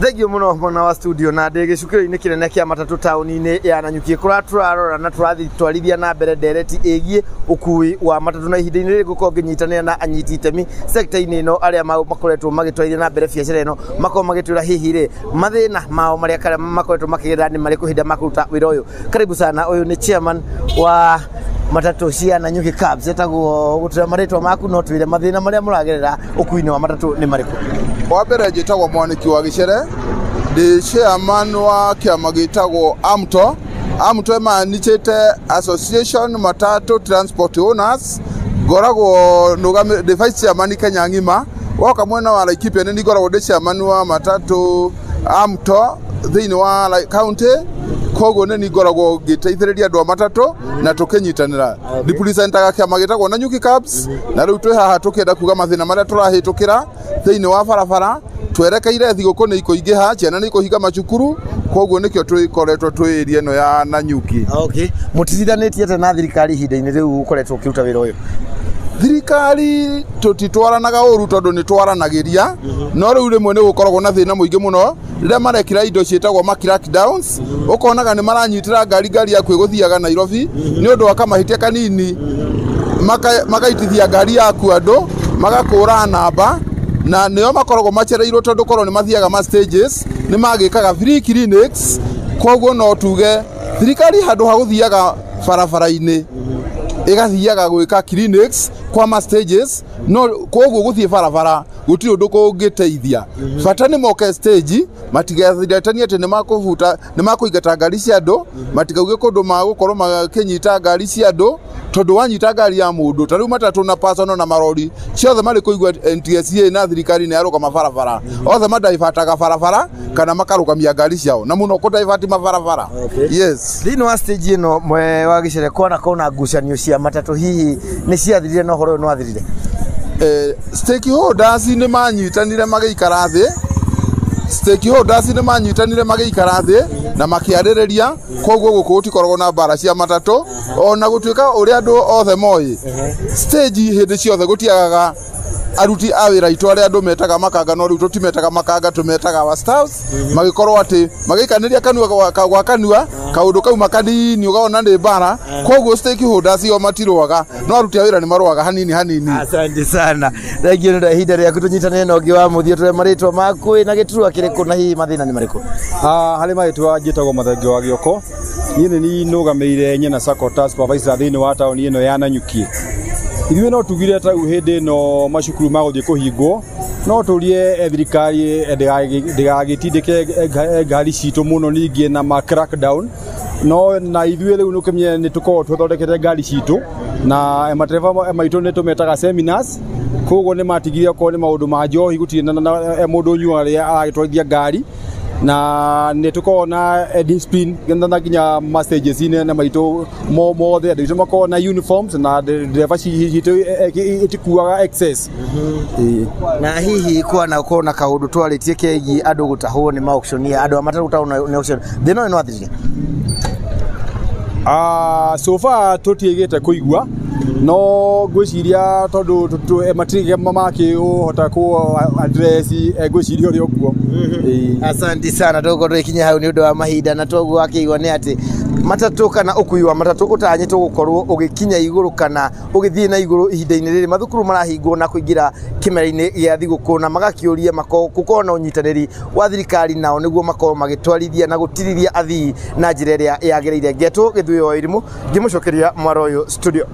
Thengio muno mwena wa studio na ndĩ gĩcukĩro-inĩ kĩnene kĩa matatũ taũni-inĩ ya Nanyuki kũrĩa tũrarora na tũrathiĩ twarithia na mbere ndereti ĩgiĩ ũkui wa matatũ na ihinda-inĩ rĩrĩ ngũkorwo ngĩnyitanĩra na anyiti itemi sector-inĩ ĩno arĩa makoretwo magĩtwarithia na mbere biacara ĩno, makorwo magĩtwĩra hihi rĩ mathĩna mao marĩa karĩa makoretwo makĩgerera nĩ marĩkũ hĩndĩ ĩrĩa makũruta wĩra ũyũ. Karibu sana, ũyũ nĩ chairman wa matatũ cia Nanyuki Cabs, etagwo gũtwĩra marĩtwa maku no twĩre mathĩna marĩa mũragerera ũkui-inĩ wa matatũ nĩ marĩkũ. Wa mbere njĩtagwo Mwanĩki wa Gĩcere, ndĩ chairman wa kĩama gĩtagwo AMTO. AMTO ĩmaanicĩte Association Matatu Transport Owners. Ngoragwo ndĩ vice chairman Kenya ng'ima. Woka mwena wa Laikipia nĩ ngoragwo ndĩ chairman wa matatu AMTO thĩinĩ wa county. Koguo nĩ ngoragwo ngĩteithĩrĩria andũ a matatũ na tũkĩnyitanĩra. Representaga kĩama gĩtagwo Nanyuki Cabs, na rĩu twĩ haha tũkĩenda kuga mathĩna marĩa tũrahĩtũkĩra thĩinĩ wa barabara. Twerekeire thigũkũ nĩ ikũingĩha, ciana nĩ ikũhinga macukuru, koguo nĩkĩo twĩkoretwo twĩ area ĩno ya Nanyuki. Okay, mũtithanĩtie atĩa na thirikari ihinda-inĩ rĩu ũkoretwo ũkĩruta wĩra ũyũ? Thirikari tũtitwaranaga ũru tondũ nĩ twaranagĩria, no rĩu rĩmwe nĩ gũkoragwo na thĩna mũingĩ mũno rĩrĩa marekĩra indo ciĩtagwo ma crackdowns, ũkonaga nĩ maranyitĩra ngari yaku ĩgũthiaga Nairobi nĩ ũndũ wa kamahĩtia kanini, magaitithia ngari yaku andũ magakũra namba, na nĩo makoragwo macereirwo tondũ korwo nĩ mathiaga ma stages nĩ magĩkaga free clinics. Koguo no tuge thirikari handũ ha gũthiaga barabara-inĩ ĩgathiaga gwĩka clinics kwa ma stages, no koguo gũthiĩ barabara gũtirĩ ũndũ kũngĩteithia. Bata nĩ moke stage, matigathiratanie atĩ nĩ makũingata ngari cia andũ, matikauge kũndũ magũkorwo makĩnyita ngari cia andũ, tondũ wanyita ngari ya mũndũ ta rĩu matatũ na personal na marori ciothe marĩ kũigua NTSA na thirikari nĩ yarũgama barabara, othe madaivataga barabara kana makarũgamia ngari ciao, na mũno kũdaivati mabarabara. Yes. Thĩinĩ wa stage ĩno mwe wa Gĩcere kwanakorwo na ngucanio cia matatũ, hihi nĩ ciathirire na ũhoro ũyũ nĩ wathirire? Stakeholders nĩ manyitanire magĩikara thĩ, stakeholders nĩ manyitanire magĩikara thĩ na makĩarĩrĩria, koguo gũkũ gũtikoragwo na mbara cia matatũ, ona gũtuĩka ũrĩa andũ othe moĩ stage hĩndĩ ciothe gũtiagaga aruti a wĩra aitũ arĩa andũ metaga makanga, no rĩu tũtimetaga makanga, tũmetaga our staffs, magĩkorwo atĩ magĩikanĩria kanua gwa kanua kaũndũ kauma kanini ũkona nĩ mbara, koguo stakeholders o matirũaga, no aruti a wĩra nĩ marũaga hanini hanini. Asante sana, thengiũ nĩ ũndũ wa ihinda rĩaku. Tũnyitanĩre na ũngĩ wa mũthia tũrĩa marĩtwa maku na gĩturwa kĩrĩkũ na hihi mathĩna nĩ marĩkũ? Harĩ marĩtwa njĩtagwo Mathengio wa Gĩoko, niĩ nĩ niĩ nũgamĩrĩire Nyena Sacco ta supervisor thĩinĩ wa taũni ĩno ya Nanyuki. Ithuĩ no tugire ta rĩu hĩndĩ ĩno macukuru magũthiĩ kũhingwo, no tũrie thirikari ndĩgagĩtindĩke ngari citũ mũno ningĩ na ma crackdown, no na ithuĩ rĩu nĩũkĩmenye nĩ tũkoragwo tũthondekete ngari citũ na matereba maitũ nĩ tũmetaga seminars, koguo nĩ matigire okorwo nĩ maũndũ ma njohi gũtirĩ na mũndũ ũnyuaga rĩrĩa aragĩtwarithia ngari, na nĩ tũkoragwo na discipline na nginya ma stages-inĩ na maitũ mothe andũ aitũ makoragwo na uniforms na ndereba citũ itikuaga excess. Na hihi kwanakorwo na kaũndũ twarĩtie kegiĩ andũ gũtahwo nĩ ma-auctioneer, andũ a matatũ gũtahwo nĩ auction, thĩna ũyũ nĩ wathirire? So far tũtiĩgĩte kũigua, no ngwĩciria tondũ matirĩ makĩhota kũ address, ngwĩciria ũrĩa ũguo. Asante sana, tũgũkorwo tũgĩkinya hau nĩ ũndũ wa mahinda, na toguo akĩigua nĩ atĩ matatũ kana ũkui wa matatũ ũtanyĩtwo gũkorwo ũgĩkinya igũrũ kana ũgĩthiĩ na igũrũ ihinda-inĩ rĩrĩ mathukuru marahingwo na kũingĩra kĩmera-inĩ gĩa thigũkũ, na magakĩũria gũkorwo na ũnyitanĩri wa thirikari nao nĩguo makorwo magĩtwarithia na gũtirithia athii na njĩra ĩrĩa yagĩrĩire. Ngetwo Gĩthuĩ wa Irimũ ngĩmũcokeria mwaro ũyũ studio.